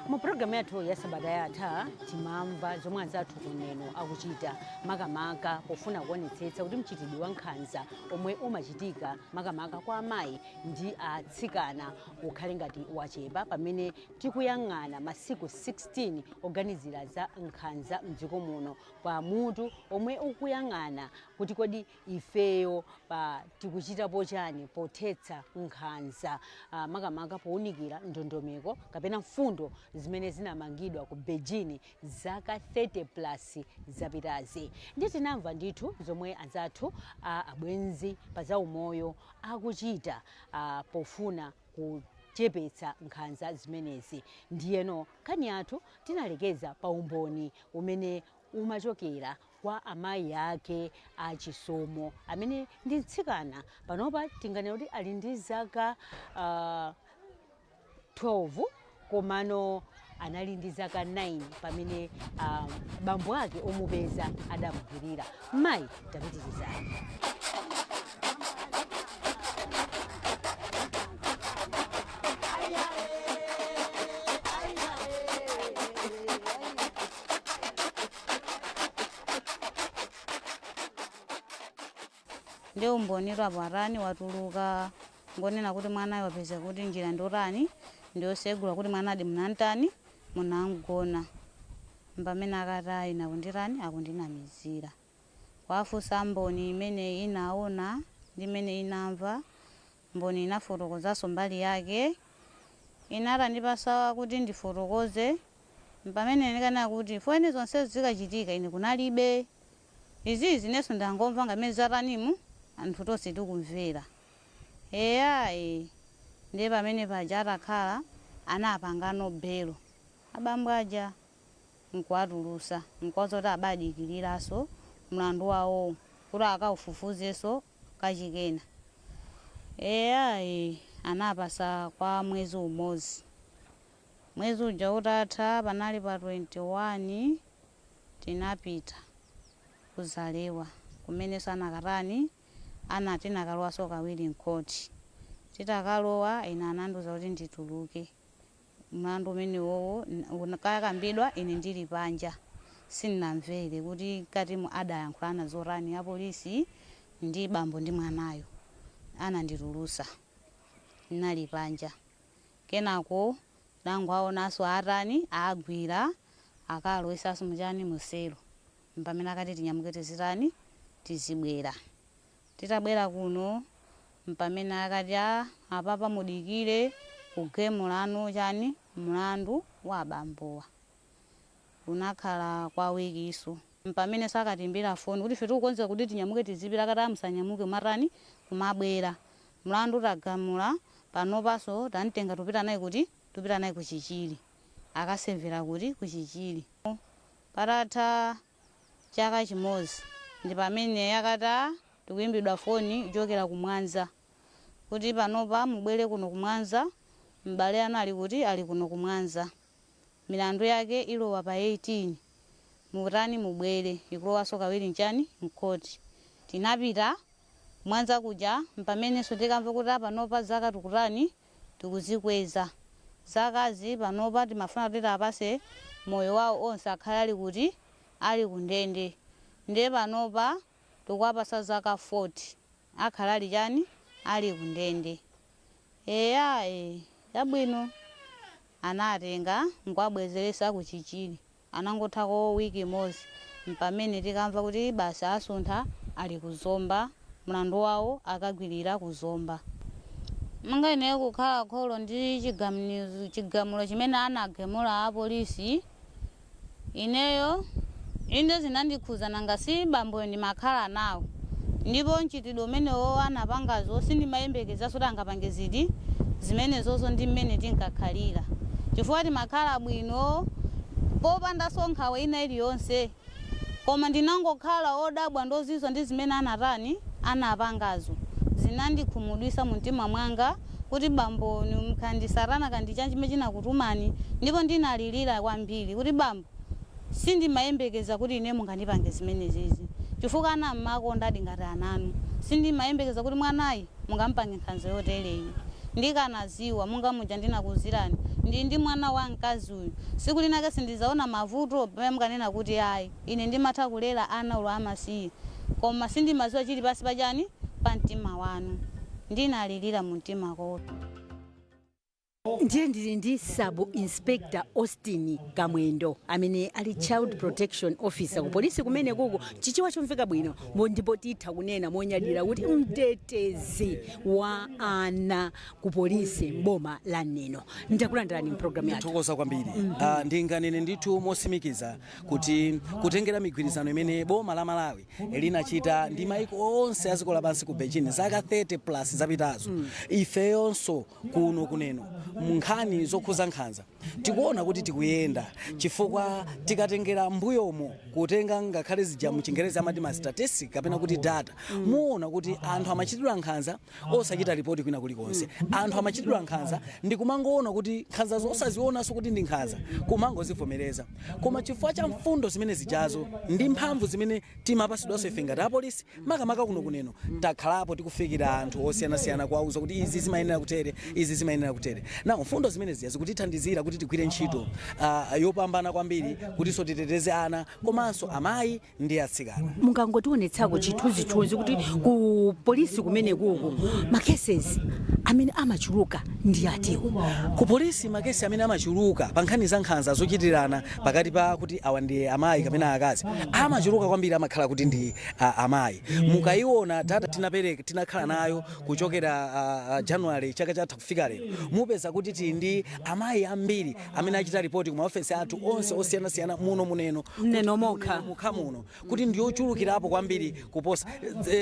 Mu pulogalamu yathu ya sabata yatha timamva zomwe anzathu ku Neno akuchita, makamaka pofuna kuonetsetsa kuti mchitidwe wa nkhanza omwe umachitika makamaka kwa amayi ndi atsikana ukhale ngati wachepa, pamene tikuyang'ana masiku 16 oganizira za nkhanza mdziko muno, pamutu omwe ukuyang'ana kuti kodi ifeyo pa tikuchitapo chani pothetsa nkhanza, makamaka powunikira ndondomeko kapena mfundo zimene zinamangidwa ku Beijing zaka 30 plus zapitazi. Ndi tinamva ndithu zomwe anzathu abwenzi pa zaumoyo akuchita pofuna kuchepetsa nkhanza zimenezi. Ndiyeno nkhani yathu tinalekeza pa umboni umene umachokera kwa amayi ake achisomo, amene ndi mtsikana panopa tinganena kuti ali ndi zaka 12, komano anali ndi zaka 9 pamene bambo ake omupeza adamugwirira. Mayi, tapitirizani. Ndi umboni apo atani watuluka ngonena kuti mwanayo wapeza kuti njira ndotani ndiyosegula kuti mwanadi munantani munamgona. Pamene akati ayi, nakundirani akundinamizira. Kwafunsa mboni imene inaona ndi imene inamva, mboni inafotokozanso mbali yake, inatandipasa kuti ndifotokoze. Pamene ndikanena kuti foni zonse zikachitika ine kunalibe, izizi inenso ndangomva ngamene zatanimu anthu tonse tikumvera. Eya, ndiye pamene paja atakhala anapangano belo abambo aja nkuwatulusa, nkuwaza kuti abadikiriranso mlandu wawo kuti akaufufuzenso kachikena. Eya, anapasa kwa mwezi umodzi. Mwezi uja utatha, panali pa 21, tinapita kuzalewa kumenenso anakatani ana tinakalowanso kawiri mkhoti. Titakalowa, ine anandiuza kuti ndituluke. Mlandu umenewowo kakambidwa ine ndili panja, sindinamvere kuti mkatimu adayankhulana zotani apolisi ndi bambo ndi mwanayo. Ananditulusa ndinali panja. Kenako dangoaonanso atani agwira akalowesanso muchani muselo. Pamene akati tinyamuke tizitani tizibwera. Titabwera kuno, mpamene akati a apapa mudikire kugemulano chani mlandu wa abambowa. Unakhala kwa wikiso. Mpamene sakatimbira foni kuti ife tikukonzeka kuti tinyamuke tizipita, akati amusanyamuke, matani kumabwera. Mlandu tagamula panopanso tamtenga tupita naye kuti tupita naye kuchichiri, akasevera kuti kuchichiri. Patatha chaka chimodzi ndi pamene akati tikuimbidwa foni kuchokera ku Mwanza kuti panopa mubwere kuno ku Mwanza, m'bale anu ali kuti ali kuno ku Mwanza, milandu yake ilowa pa 18, mutani mubwere, ikulowanso kawiri mchani mkhoti. Tinapita Mwanza kuja, mpamenenso tikamva kuti panopa zaka tikutani tikuzikweza zakazi. Panopa timafuna kuti apase moyo wawo onse akhale ali kuti ali kundende, ndiye panopa tikuwapasa zaka 40 akhala ali chani ali kundende. Eya, yabwino. Anatenga nkuwabwezeresa ku Chichiri. Anangothako wiki imodzi, mpamene tikamva kuti basi asuntha, ali kuzomba, mlandu wawo akagwirira kuzomba. Monga ineyo kukhala kholo ndi chigamulo chimene anagamula apolisi, ineyo inde zinandikhuza. Nanga si bamboyo ndimakhala nawo, ndipo mchitidwe umenewo anapangazo sindimayembekezanso kuti angapange ziti zimenezozo ndi mmene tinkakhalira, chifukwa timakhala bwino popandanso nkhawa ina iliyonse. Koma ndinangokhala odabwa ndozizwa ndi zimene anatani anapangazo. Zinandikhumudwitsa mu mtima mwanga. Kuti bambo kandisarana kandichanji chimene chinakutumani. Ndipo ndinalilira kwambiri kuti bambo, sindimayembekeza kuti ine mungandipange zimenezizi, chifukwa ana mmakonda ngati ananu. Sindimayembekeza kuti mwanayi mungampange nkhanza yotereyi. Ndikanaziwa munga muja ndinakuzirani, ndi mwana wa mkazi uyu, siku linake sindizaona mavuto pamene mukanena kuti ayi, ine ndimatha kulera ana ulo amasiye, koma sindimaziwa chili pasi pachani pa mtima wanu. Ndinalilira mu mtima koto. Ndiye ndili ndi Sub Inspector Austin Kamwendo amene ali Child Protection Officer ku polisi kumene kuko, Chichewa chomveka bwino. Ndipo titha kunena monyadira kuti mtetezi wa ana ku polisi mboma la Neno. Ndakulandirani mpulogalamu yathu. Thokoza kwambiri. Ndinganene ndithu mosimikiza kuti kutengera migwirizano imene boma la Malawi linachita ndi maiko onse a dziko lapansi ku Beijing zaka 30 plus zapitazo, ifeyonso kuno kuneno munkhani zokhuza nkhanza tikuona kuti tikuyenda, chifukwa tikatengera mbuyomo, kutenga ngakhale zija muchingerezi amati ma statistics kapena kuti data, muona kuti anthu amachitidwa nkhanza osachita ripoti kwina kulikonse. Anthu amachitidwa nkhanza ndi kumangoona kuti nkhanzazo osazionanso kuti ndi nkhanza, kumangozivomereza. Koma chifukwa cha mfundo zimene zijazo ndi mphamvu zimene timapasidwanso ife ngati apolisi, makamaka kuno kuneno, takhalapo tikufikira anthu osiyanasiyana kuwauza kuti izi zimayenera kutere, izi zimayenera kutere. Nawo mfundo zimene zija zikutithandizira kuti tigwire ntchito yopambana kwambiri kutinso titeteze ana komanso amayi ndi atsikana. Mungangotionetsako chithunzithunzi kuti ku polisi kumene kuku ma cases amene amachuluka ndi atiwo? Ku polisi ma cases amene amachuluka pa nkhani za nkhanza zochitirana pakati pa kuti awa ndi amayi kapena akazi, amachuluka kwambiri amakhala kuti ndi amayi. Mukayiona data tinapereka, tinakhala nayo kuchokera January chaka chatha kufika lero, mupeza kuti tili ndi amayi ambiri amene achita ripoti ku maofesi athu onse osiyanasiyana muno muneno. Mneno mokha? Mokha muno, kuti ndiyochulukirapo kwambiri kuposa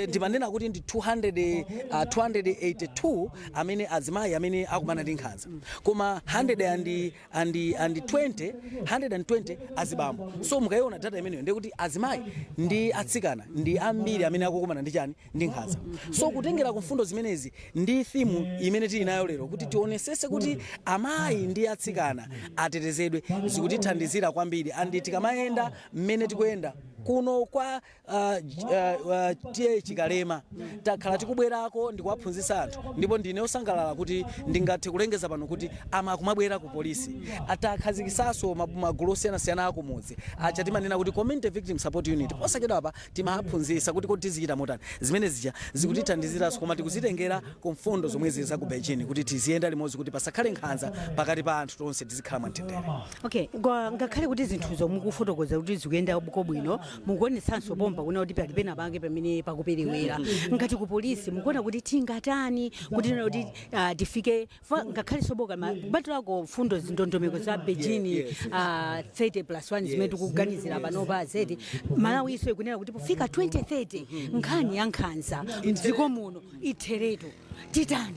ndimanena kuti ndi 200, 282 amene azimayi amene akumana ndi nkhanza, koma 120, 120 azibambo. So mukayiona data imeneyo, ndikuti azimayi ndi atsikana ndi ambiri amene akukumana ndi chani? Ndi nkhanza. So kutengera ku mfundo zimenezi ndi theme imene tili nayo lero kuti tionesese kuti amayi ndi atsikana atetezedwe, zikutithandizira kwambiri. And tikamayenda mmene tikuyenda kuno kwa T/A Chikalema, takhala tikubwerako ndikuwaphunzitsa anthu, ndipo ndine osangalala kuti ndingathe kulengeza pano kuti ama akumabwera ku polisi. Atakhazikisanso magulu osiyanasiyana akumudzi acha timanena kuti Community Victim Support Unit, posachedwa apa timaphunzitsa kuti kodi tizichita motani. Zimene zija zikutithandiziranso, koma tikuzitengera ku mfundo zomwe zili za ku Beijing kuti tiziyenda limodzi kuti pasakhale nkhanza pakati pa anthu, tonse tizikhala mwamtendere. Okay, ngakhale kuti zinthuzo mukufotokoza kuti zikuyenda bwino, mukuonetsanso pompa kuna kuti pali pena pange pamene pakuperewera. Ngati ku polisi mukuona kuti tingatani kuti nena kuti tifike ngakhale soboka kupatulako mfundo, ndondomeko za Beijing 30 plus 1 zimene tikuganizira panopa zedi, Malawi iso ikunena kuti pofika 2030 nkhani ya nkhanza mdziko muno itheretu, titani?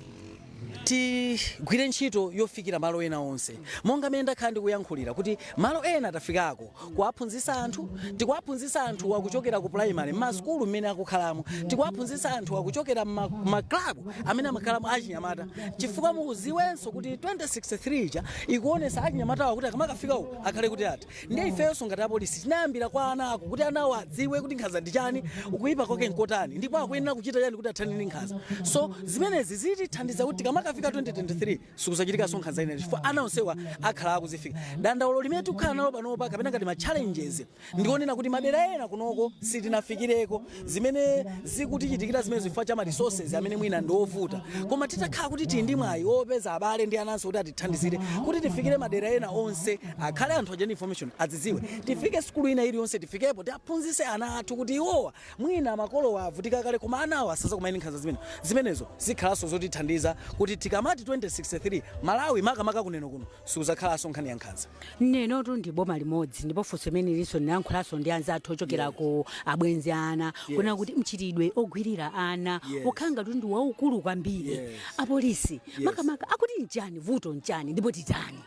Tigwire ntchito yofikira malo ena onse, monga mmene ndakhala ndikuyankhulira kuti malo ena tafikako kuwaphunzitsa anthu. Tikuwaphunzitsa anthu akuchokera ku primary, m'masukulu mmene akukhalamo. Tikuwaphunzitsa anthu akuchokera m'maklabu amene amakhalamo achinyamata, chifukwa mukuziwenso kuti 2063 cha ikuonesa achinyamatawa kuti akamakafika uku akhale kuti ati. Ndiye ifenso ngati apolisi tinayambira kwa ana ako kuti anawo adziwe kuti nkhanza ndi chani, kuyipa kwake nkotani, ndipo akuyenera kuchita chani kuti athane ndi nkhanza. So zimenezi zitithandiza kuti tikamakafika 2023 sikuzachitikanso nkhanza ina, chifukwa ana onsewa akhala akuzifika. Dandaulo limene tikukhala nalo panopa kapena ngati ma challenges ndionena kuti madera ena kunoko sitinafikireko, zimene zikutichitikira zimene zifukwa cha ma resources amene mwina ndi ovuta. Koma titakhala kuti tili ndi mwayi wopeza abale ndi ananso kuti atithandizire kuti tifikire madera ena onse, akhale anthu aja ndi information adzidziwe, tifike sukulu ina iliyonse, tifikepo tiaphunzitse ana athu kuti iwowa mwina makolo avutika kale, koma anawo asazakumane ndi nkhanza zimene zimenezo, zikhalanso zotithandiza kuti tikamati 2063 Malawi, makamaka kuneno kuno, sikuzakhalanso nkhani ya nkhanza. Nenotu ndi boma limodzi, ndipo funso imene ilinso ndinayankhulanso ndi anzathu ochokera ku abwenzi ana kunena kuti mchitidwe ogwirira ana ukhala ngati ndi waukulu kwambiri. Apolisi makamaka akuti nchani vuto, nchani, ndipo titani?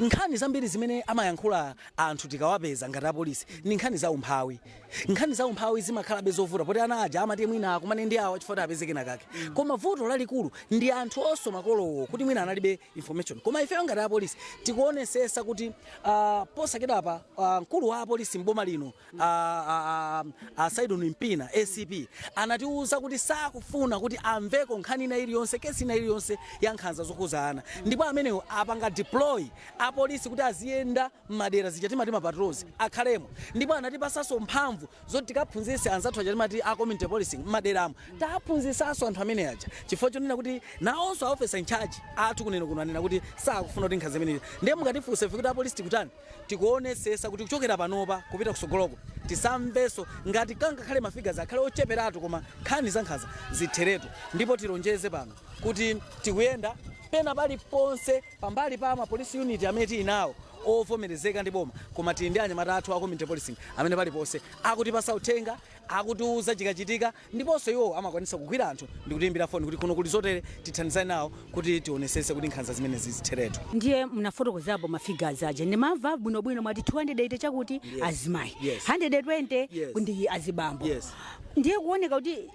Nkhani zambiri zimene amayankhula anthu tikawapeza ngati apolisi ndi nkhani za umphawi. Nkhani za umphawi zimakhalabe zovuta, poti ana aja amati mwina akumane ndi awa chifukwa apeze kena kake. Koma vuto lalikulu ndi anthu onso makolowo, kuti mwina analibe information. Koma ifeyo ngati apolisi tikuonesesa kuti posachedwapa mkulu wa apolisi mboma lino, Saidon Mpina ACP, anatiuza kuti sakufuna kuti amveko nkhani ina iliyonse, kesi ina iliyonse ya nkhanza zokhuza ana. Ndipo amenewo apanga deploy apolisi kuti aziyenda m'madera, zija timati ma patrols, akhalemo. Ndipo anatipasanso mphamvu zoti tikaphunzitse anzathu aja timati a community policing m'maderamo. Taphunzitsanso anthu amene aja, chifukwa chonena kuti nawonso a officer in charge athu kuneno kuno anena kuti sakufuna kuti nkhanza imeneyi. Ndiye mukatifunsa ife kuti apolisi tikutani, tikuonesesa kuti kuchokera panopa kupita kusogoloko tisamvenso, ngati kangakhale ma figures akhale ocheperatu, koma nkhani za nkhanza zitheretu. Ndipo tilonjeze pano kuti tikuyenda pena paliponse pambali pa ma police unit amene tili nawo ovomerezeka ndi boma, koma tili ndi anyamata athu a community policing amene paliponse akutipasa uthenga, akutiuza chikachitika, ndiponso iwo amakwanisa kugwira anthu ndi kutiyimbira foni kuti kuno kuli zotere, tithandizane nawo kuti tionesese kuti nkhanza zimenezi zitheretu. Ndiye munafotokozapo ma figures aja, ndimamva bwinobwino, mwati 280 chakuti azimayi, 120 ndi azibambo. Ndiye kuoneka kuti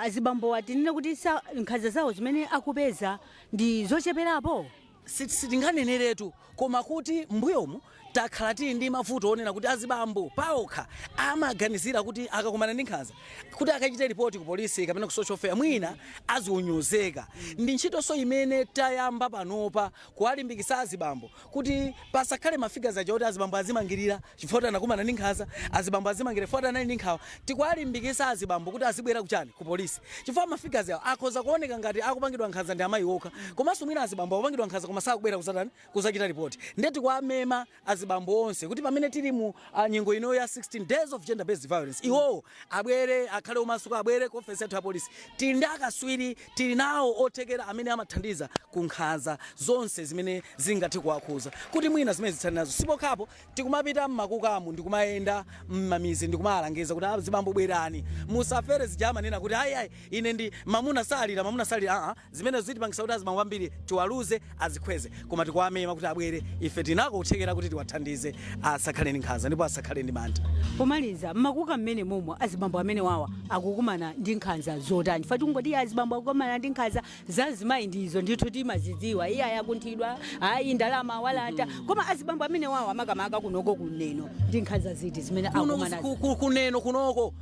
azibambo atinene kuti nkhanza zawo zimene akupeza ndi zocheperapo? Sitinganeneretu, koma kuti mbuyomu takhala tili ndi mavuto onena kuti azibambo paokha amaganizira kuti akakumana ndi nkhanza, kuti akachite ripoti ku polisi kapena ku social welfare, mwina aziunyozeka. Ndi ntchitonso imene tayamba panopa kuwalimbikitsa azibambo kuti pasakhale ma figures aja kuti azibambo azimangirira chifukwa kuti anakumana ndi nkhanza, azibambo azimangirira chifukwa kuti anali ndi nkhawa. Tikuwalimbikitsa azibambo kuti azibwera kuchani, ku polisi, chifukwa ma figures awo akhoza kuoneka ngati akupangidwa nkhanza ndi amayi okha, komanso mwina azibambo akupangidwa nkhanza koma sakubwera kuzatani, kuzachita ripoti. Ndiye tikuwamema azibambo onse kuti pamene tili mu nyengo ino ya 16 Days of Gender Based Violence, iwowo abwere, akhale omasuka, abwere ku ofesi yathu ya polisi. Tili ndi akaswiri, tili nawo othekera amene amathandiza ku nkhanza zonse zimene zingathe kuwakhuza, kuti mwina zimene zithane nazo. Sipokhapo, tikumapita mmakukamu, ndikumayenda mmamizi, ndikumalangiza kuti azibambo bwerani, musafere zija amanena kuti ayi ayi, ine ndi mamuna salira, mamuna salira. Aa, zimene zitipangisa kuti azibambo ambiri tiwaluze, azikhweze. Koma tikuwamema kuti abwere, ife tinako kuthekera kuti tiwathandize asakhale ndi nkhanza ndipo asakhale ndi mantha. Pomaliza, mmakuka mmene momwe azibambo amene wawa akukumana ndi nkhanza zotani? Fa tikungoti azibambo akukumana ndi nkhanza za azimayi, ndizo ndithu timazidziwa, iye ayakunthidwa, ayi ndalama walata, koma azibambo amene wawa, makamaka kunoko kuneno, ndi nkhanza ziti zimene kuno akukumana? Kuneno kunoko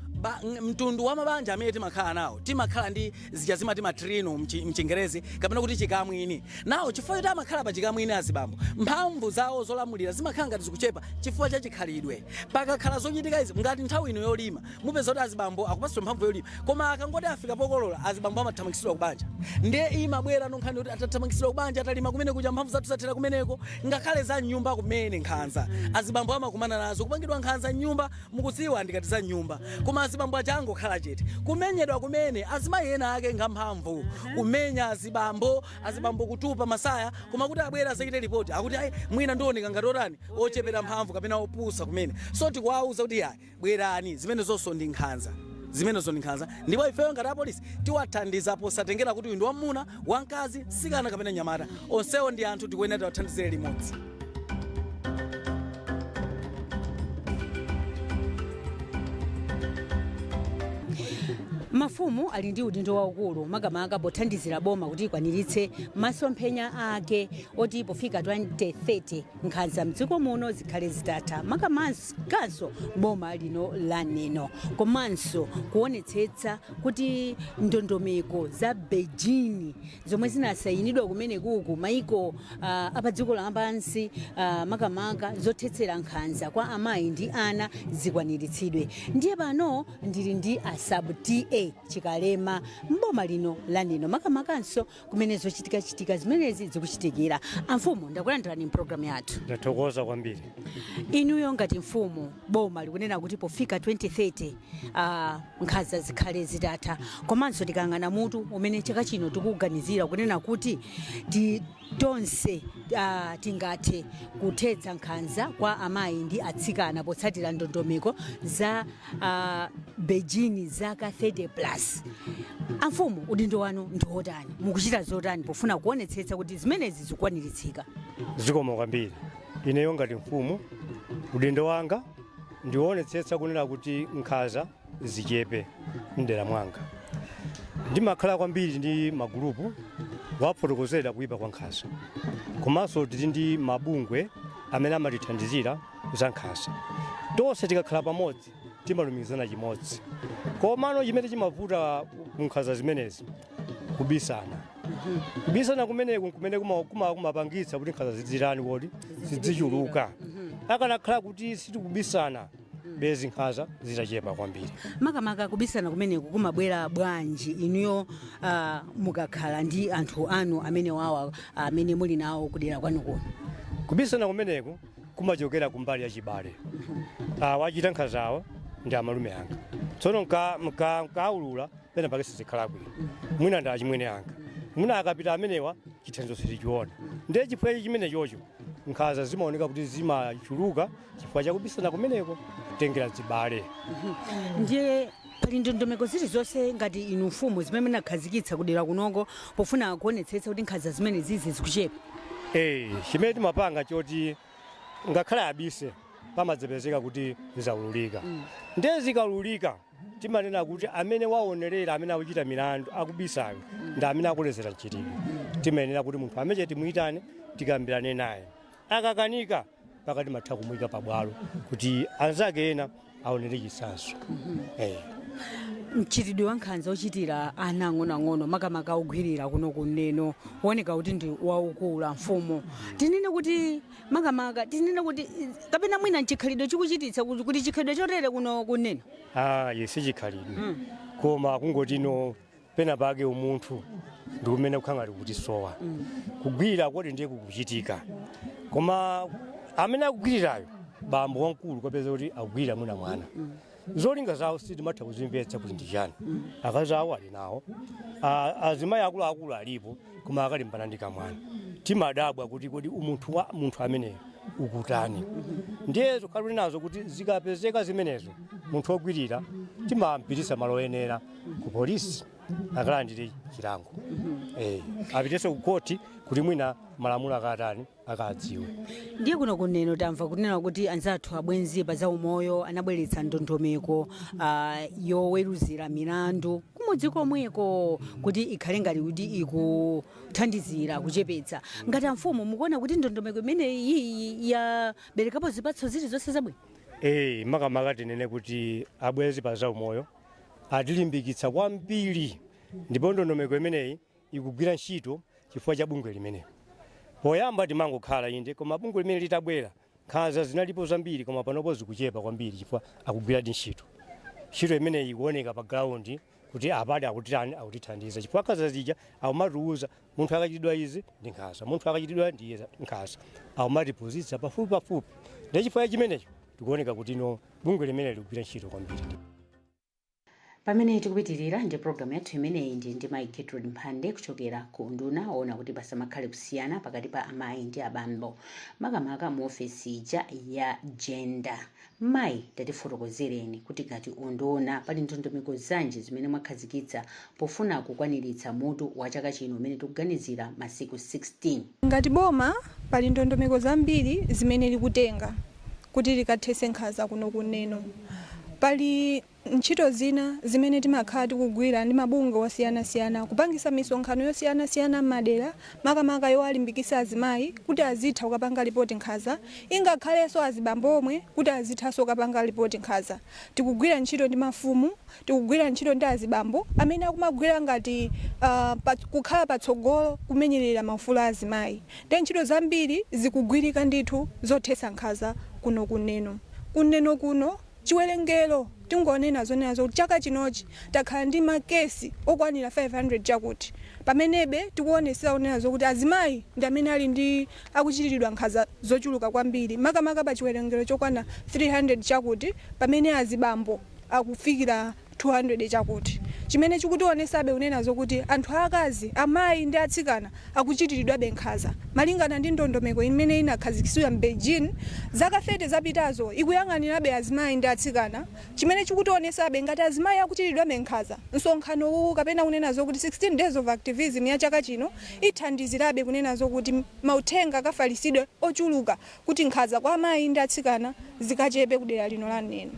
mtundu wa mabanja amene timakhala nawo, timakhala ndi zija zimati matrino mchingerezi kapena kuti chikamwini nawo. Chifukwa choti amakhala pa chikamwini, azibambo mphamvu zawo zolamulira zimakhala ngati zikuchepa chifukwa cha chikhalidwe. Pakakhala zochitika izi ngati nthawi ino yolima, mupeza kuti azibambo akupatsidwa mphamvu yolima, koma akangoti afika pokolola, azibambo amathamangitsidwa kubanja. Ndiye imabwera nkhani kuti atathamangitsidwa kubanja, atalima kumene kuja, mphamvu zathu zathera kumeneko. Ngakhale za nyumba kumene, nkhanza azibambo amakumana nazo, kupangidwa nkhanza nyumba, mukudziwa ndikati za nyumba, koma azibambo aja angokhala chete, kumenyedwa kumene. Azimayi ena ake ngamphamvu kumenya azibambo, azibambo kutupa masaya, koma kuti abwere azachite ripoti, akuti ayi, mwina ndioneka ngati otani, ochepera mphamvu kapena opusa kumene. So tikuwauza kuti ayi, bwerani, zimene zonso ndi nkhanza, zimenezo ndi nkhanza. Ndipo ifeyo ngati apolisi tiwathandiza posatengera kuti uyu ndi wamuna, wamkazi, mtsikana kapena nyamata. Onsewo ndi anthu, tikuyenera tiwathandizire limodzi. Mafumu ali ndi udindo waukulu, makamaka pothandizira boma kuti ikwaniritse masomphenya ake oti pofika 2030 nkhanza mdziko muno zikhale zitatha, makamakanso boma lino la Neno, komanso kuonetsetsa kuti ndondomeko za Beijing zomwe zinasayinidwa kumene kuku maiko apa dziko lapansi, makamaka zothetsera nkhanza kwa amayi ndi ana, zikwaniritsidwe. Ndiye pano ndili ndi a Sub T/A Chikalema mboma lino la Neno, makamakanso kumene zochitikachitika zimenezi zikuchitikira. Amfumu, ndakulandirani mpulogalamu yathu. Ndathokoza kwambiri. Inuyo ngati mfumu, boma likunena kuti pofika 2030 nkhanza zikhale zitatha, komanso tikayang'ana mutu umene chaka chino tikuganizira kunena kuti tonse tingathe kuthetsa nkhanza kwa amayi ndi atsikana potsatira ndondomeko za Beijing zaka 30 plus. Amfumu, udindo wanu ndi wotani? Mukuchita zotani pofuna kuonetsetsa kuti zimenezi zikwaniritsika? Zikomo kwambiri. Ineyo ngati mfumu, udindo wanga ndionetsetsa kunena kuti nkhanza zichepe mdera mwanga. Ndimakhala kwambiri ndi magulupu wafotokozera kuipa kwa nkhanza, komanso tili ndi mabungwe amene amatithandizira za nkhanza. Tonse tikakhala pamodzi timalumikizana chimodzi. Komano chimene chimavuta ku nkhanza zimenezi, kubisana. Kubisana kumeneku kumene kumapangitsa kuti nkhanza zidzirani kodi zidzichuluka. Akanakhala kuti sitikubisana, bezi nkhanza zitachepa kwambiri. Makamaka kubisana kumeneku kumabwera bwanji inuyo mukakhala ndi anthu anu amene wawa amene muli nawo kudera kwanu kuno? Kubisana kumeneku kumachokera kumbali ya chibale. Wachita nkhanzawa ndi amalume anga, tsono nkaulula pena pake sizikhala bwino. Mwina ndi achimwene anga, mwina akapita amenewa chithandizo sitichiona. Ndiye chifukwa chimene chocho nkhanza zimaoneka kuti zimachuluka chifukwa chakubisana kumeneko, kutengera zibale. Ndiye pali ndondomeko zilizonse ngati inu mfumu zimene munakhazikitsa kudera kunoko pofuna kuonetsetsa kuti nkhanza zimene zizi zikuchepa? Chimene timapanga choti ngakhale abise, pamadzapezeka kuti zaululika. Ndiye zikaululika, timanena kuti amene waonerera amene akuchita milandu akubisayo ndi amene akulezera mchitidwe, timayenera kuti munthu amene timuyitane, tikambirane naye. Akakanika, pakati matha kumuyika pabwalo kuti anzake ena aonere chitsanzo. Mchitidwe wa nkhanza ochitira ana ang'onoang'ono, makamaka ogwirira kuno kuneno, kuoneka kuti ndi waukulu. Mfumu, tinene kuti makamaka tinene kuti kapena mwina nchikhalidwe chikuchititsa kuti chikhalidwe chotere kuno kuneno? Ah, ye sichikhalidwe, koma kungoti no pena pake umunthu ndi kumene kukhala ngati kutisowa. Kugwira kodi ndiye kukuchitika, koma amene akugwirirayo bambo wamkulu, kapeza kuti akugwirira mwina mwana, zolinga zawo sitimatha kuzimvetsa kuti ndi chani. Akazi awo ali nawo, azimayi akuluakulu alipo, koma akalimbana ndi kamwana, timadabwa kuti kodi umunthu wa munthu ameneyo ukutani? Ndiye zikhaluli nazo kuti zikapezeka zimenezo, munthu wogwirira timampitisa malo oyenera ku polisi akalandire chilango, apitenso ku koti kuti mwina malamulo akatani, akadziwe. Ndiye kuno kuneno tamva kunena kuti anzathu abwenzi pa zaumoyo anabweretsa ndondomeko yoweruzira milandu kumudzi komweko kuti ikhale ngati kuti ikuthandizira kuchepetsa. Ngati amfumu, mukuona kuti ndondomeko imeneyi yaberekapo zipatso zilizonse zabwino? Makamaka tinene kuti abwenzi pa zaumoyo atilimbikitsa kwambiri, ndipo ndondomeko imeneyi ikugwira ntchito chifukwa cha bungwe limenelo. Poyamba timangokhala inde, koma bungwe limene litabwera nkhanza zinalipo zambiri, koma panopo zikuchepa kwambiri chifukwa akugwiradi ntchito. Ntchito imeneyi ikuoneka pa ground kuti apali akutitani, akutithandiza, chifukwa nkhanza zija akumatiuza munthu akachitidwa izi ndi nkhanza, munthu akachitidwa ndi nkhanza, akumatiphunzitsa pafupi pafupi. Ndi chifukwa chimenecho tikuoneka kuti no bungwe limene likugwira ntchito kwambiri. Pamene tikupitirira ndi programu yathu imeneyi, ndi mayi Gertrude Mphande kuchokera ku unduna woona kuti pasamakhale kusiyana pakati pa amayi ndi abambo, makamaka mu ofesi ija ya gender. Mayi, tatifotokozereni kuti ngati unduna pali ndondomeko zanji zimene mwakhazikitsa pofuna kukwaniritsa mutu wa chaka chino umene tikuganizira masiku 16? Ngati boma, pali ndondomeko zambiri zimene likutenga kuti likathetse nkhanza kuno kuneno. Pali ntchito zina zimene timakhala tikugwira ndi mabungwe osiyanasiyana, kupangisa misonkhano yosiyanasiyana m'madera, makamaka yowalimbikitsa azimayi kuti azitha kukapanga ripoti nkhanza, ingakhalenso azibambo omwe kuti azithanso kukapanga ripoti nkhanza. Tikugwira ntchito ndi mafumu, tikugwira ntchito ndi azibambo amene akumagwira ngati kukhala patsogolo kumenyerera maufulu a azimayi. Ndi ntchito zambiri zikugwirika ndithu zothetsa nkhanza kuno kuneno. Kuneno kuno chiwerengero tingonena zonena zokuti chaka chinochi takhala ndi makesi okwanira 500 chakuti, pamenebe tikuonesera kunena zokuti azimayi ndi amene ali ndi akuchitiridwa nkhanza zochuluka kwambiri, makamaka pa chiwerengero chokwana 300 chakuti, pamene azibambo akufikira 200 chakuti, chimene chikutionesabe kunena zokuti anthu akazi, amayi ndi atsikana akuchitiridwabe nkhanza. Malingana ndi ndondomeko imene inakhazikitsidwa m'Beijing zaka 30 zapitazo, ikuyang'anirabe azimayi ndi atsikana, chimene chikutionesabe ngati azimayi akuchitiridwabe nkhanza. Msonkhano uwu, kapena kunena zokuti 16 Days of Activism ya chaka chino, ithandizirabe kunena zokuti mauthenga akafalisidwe ochuluka kuti nkhanza kwa amayi ndi atsikana zikachepe kudera lino la Neno.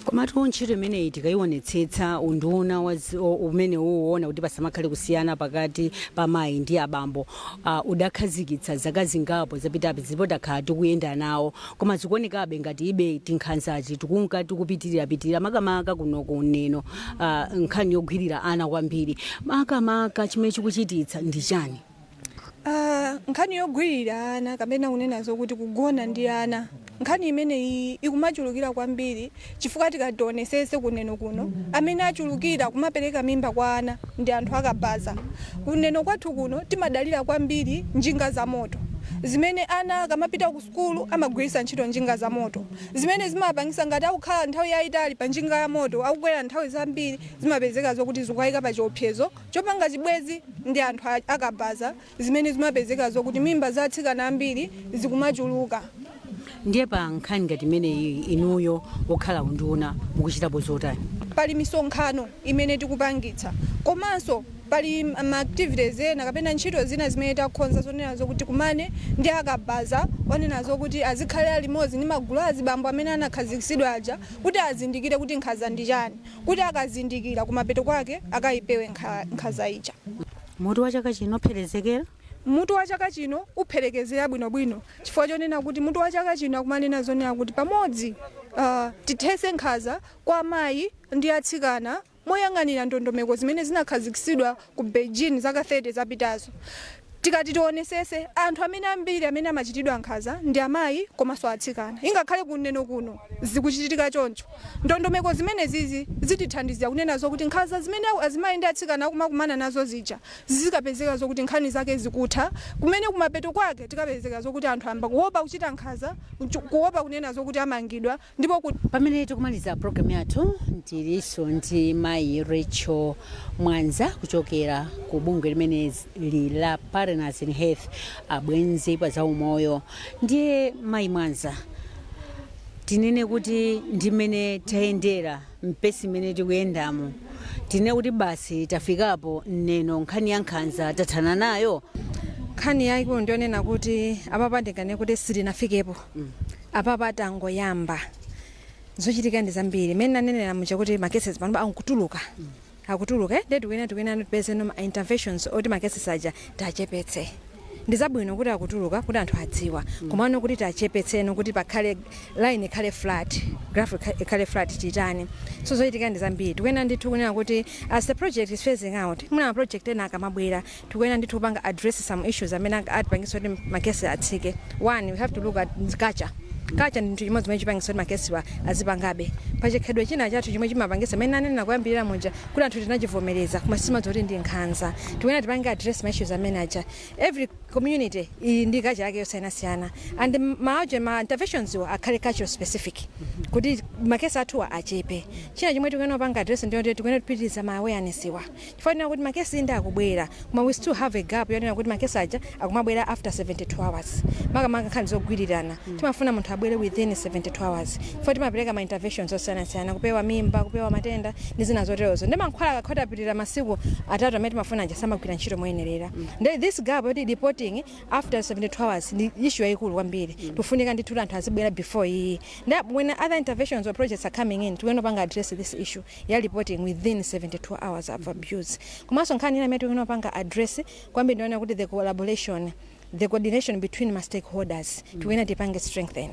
Komatu ntchito imeneyi tikayionetsetsa, unduna umene uwona kuti pasamakhale kusiyana pakati pa mayi ndi abambo udakhazikitsa zaka zingapo zapitapo, zipo takhala tikuyenda nawo, koma zikuonekabe ngati ibe tinkhanzachi tikunka tikupitirirapitirira, makamaka kuno kuneno, nkhani yogwirira ana kwambiri. Makamaka chimene chikuchititsa ndi chani? Nkhani yogwirira ana, kapena kunena zokuti kugona ndi ana, nkhani imeneyi ikumachulukira kwambiri, chifukwa tikationesese kuneno kuno, amene achulukira kumapereka mimba kwa ana ndi anthu akabaza. Kuneno kwathu kuno timadalira kwambiri njinga za moto, zimene ana akamapita ku sukulu amagwiritsa ntchito njinga za moto, zimene zimapangisa ngati akukhala nthawi yayitali pa njinga ya moto, akukwera nthawi zambiri, zimapezeka zokuti zikuyika pa chiopsezo chopanga chibwezi ndi anthu akabaza, zimene zimapezeka zokuti mimba za atsikana ambiri zikumachuluka. Ndiye pa nkhani ngati imeneyi, inuyo wokhala unduna mukuchitapo zotani? Pali misonkhano imene tikupangitsa, komanso pali ma activities ena kapena ntchito zina zimene takonza zonena zokuti kumane ndi akabaza, onena zokuti azikhalira limodzi ndi magulu azibambo amene anakhazikitsidwa aja, kuti azindikire kuti nkhanza ndi chani, kuti akazindikira, kumapeto kwake akayipewe nkhanza ija. Mutu wa chaka chino pherezekera. Mutu wa chaka chino upherekezera bwinobwino, chifukwa chonena kuti mutu wa chaka chino akumanena zonena kuti pamodzi tithetse nkhanza kwa amayi ndi atsikana, moyang'anira ndondomeko zimene zinakhazikitsidwa ku Beijing zaka 30 zapitazo. Tikati tionesese, anthu amene ambiri amene amachitidwa nkhanza ndi amayi komanso atsikana. Ingakhale kuneno kuno zikuchitika choncho, ndondomeko zimene zizi zitithandizira kunena zokuti nkhanza zimene azimayi ndi atsikana akumakumana nazo zija zizikapezeka zokuti nkhani zake zikutha, kumene kumapeto kwake tikapezeka zokuti anthu amba kuopa kuchita nkhanza, kuopa kunena zokuti amangidwa ndipo Pamene tikumaliza programu yathu, ndilinso ndi mayi Rachel Mwanza kuchokera ku bungwe limene li la Partners in Health, abwenzi pa zaumoyo. Ndiye mayi Mwanza, tinene kuti ndimene tayendera mpesi imene tikuyendamo, tinene kuti basi tafikapo neno, nkhani ya nkhanza tathana nayo? Nkhani yayikulu ndionena kuti apapa ndingane kuti sitinafikepo. Apapa tangoyamba. Zochitika ndi zambiri. Mmene nanenera muja kuti ma cases pano akutuluka, akutuluka, eh? Ndiye tikuyenera tipeze no ma interventions oti ma cases aja tachepetse. Ndi zabwino kuti akutuluka, kuti anthu adziwa, komano kuti tachepetseno, kuti pakhale line ikhale flat, graph ikhale flat, titani? So zochitika ndi zambiri. Tikuyenera ndithu kunena kuti as the project is phasing out, muna ma project ena akamabwera, tikuyenera ndithu kupanga address some issues amene atipangisa kuti ma cases atsike. One, we have to look at culture. Culture ndi chinthu chimodzi chimene chipangisa kuti ma caseswa azipangabe. Pachikhalidwe china chathu chomwe chimapangisa, amene nanena kuyambirira muja kuti anthu tinachivomereza koma simadziwa kuti ndi nkhanza, tikuyenera tipange address ma issues amene aja. Every community ili ndi culture yake yosiyanasiyana, and ma interventions iwo akhale cultural specific kuti ma cases athuwa achepe. China chomwe tikuyenera kupanga address ndiyo kuti tikuyenera kupitiriza ma awareness iwa, chifukwa tinena kuti ma cases ndi akubwera, koma we still have a gap yonena kuti ma cases aja akumabwera after 72 hours, makamaka nkhani zogwirirana. Timafuna munthu abwere within 72 hours, chifukwa timapereka ma interventions osiyanasiyana, kupewa mimba, kupewa matenda ndi zina zoterozo, ndi mankhwala akakhala apitirira masiku 3 amene timafuna aja, samagwira ntchito moyenerera. Ndi this gap yoti reporting after 72 hours ndi issue yayikulu kwambiri. Tikufunika ndithu kuti anthu azibwera before iyi. Ndi when other interventions or projects are coming in, tikuyenera kupanga address this issue ya reporting within 72 hours of abuse. Komanso nkhani ina imene tikuyenera kupanga address kwambiri ndiona kuti the collaboration, the coordination between ma stakeholders, tikuyenera tipange strengthen.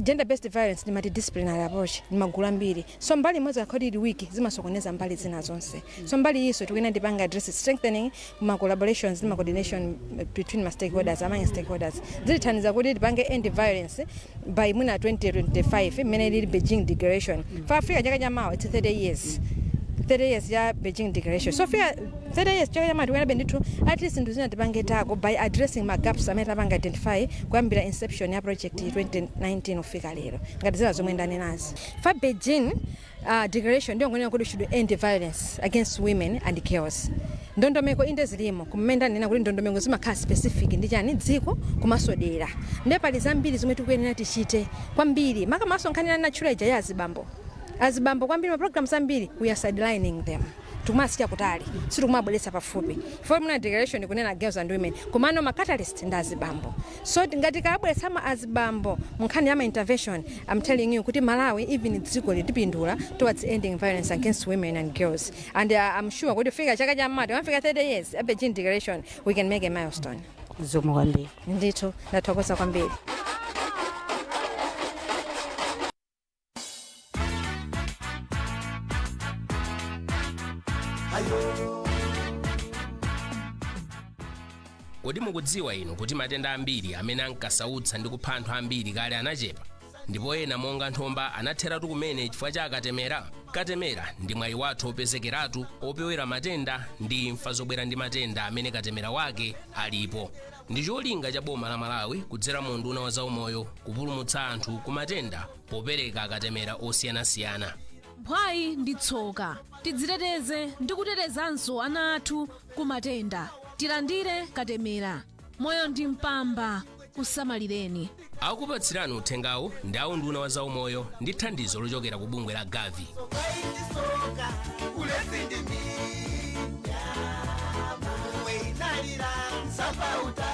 Gender based violence ndi multidisciplinary approach, ndi magulu ambiri, so mbali imodzi akhoti ili weak, zimasokoneza mbali zina zonse. So mbali iso tikuyenera tipange address, strengthening ma collaborations ndi ma coordination between ma stakeholders, among stakeholders, zitithandiza kuti tipange end violence by mwina 2025, imene ili Beijing Declaration for Africa chaka chamawa. It's 30 years, 30 years ya Beijing Declaration. So fika 30 years chaka chamawa tikuyenabe ndithu at least zinthu zina tipange tackle by addressing ma gaps amene tapanga identify kuyambira inception ya project 2019 kufika lero, ngati zina zomwe ndanenazi. Fa Beijing Declaration ndiyo ngonena kuti should end violence against women and girls. Ndondomeko inde zilimo, kumene ndanena kuti ndondomeko zimakhala specific ndi chani, dziko komanso dera. Ndiye pali zambiri zomwe tikuyenera tichite kwambiri, makamaso nkhani ya natchula ija ya azibambo. Azibambo kwambiri, ma programs ambiri we are sidelining them, tikumasiya kutali, sitikumabweretsa pafupi. For muna declaration kunena girls and women, komano ma catalyst ndi azibambo. So ngati kabweretsa ma azibambo mu nkhani ya ma intervention, I'm telling you kuti Malawi, even dziko litipindula towards ending violence against women and girls. And I'm sure kuti fika chaka cha mati wafika 30 years a Beijing Declaration, we can make a milestone. Zikomo kwambiri. Ndithu, ndathokoza kwambiri. Kodi mukudziwa inu kuti matenda ambiri amene ankasautsa ndi kupha anthu ambiri kale anachepa, ndipo ena monga nthomba anatheratu kumene chifukwa cha akatemera? Katemera ndi mwayi wathu opezekeratu opewera matenda ndi imfa zobwera ndi matenda amene katemera wake alipo. Ndi cholinga cha boma la Malawi kudzera mu unduna wa zaumoyo kupulumutsa anthu ku matenda popereka akatemera osiyanasiyana. Mphwayi ndi tsoka. Tidziteteze ndi kutetezanso ana athu ku matenda. Tilandire katemera. Moyo ndi mpamba, usamalireni. Akupatsirani uthengawu ndi a unduna wa zaumoyo ndi thandizo lochokera ku bungwe la Gavi. Inalira nsapauta.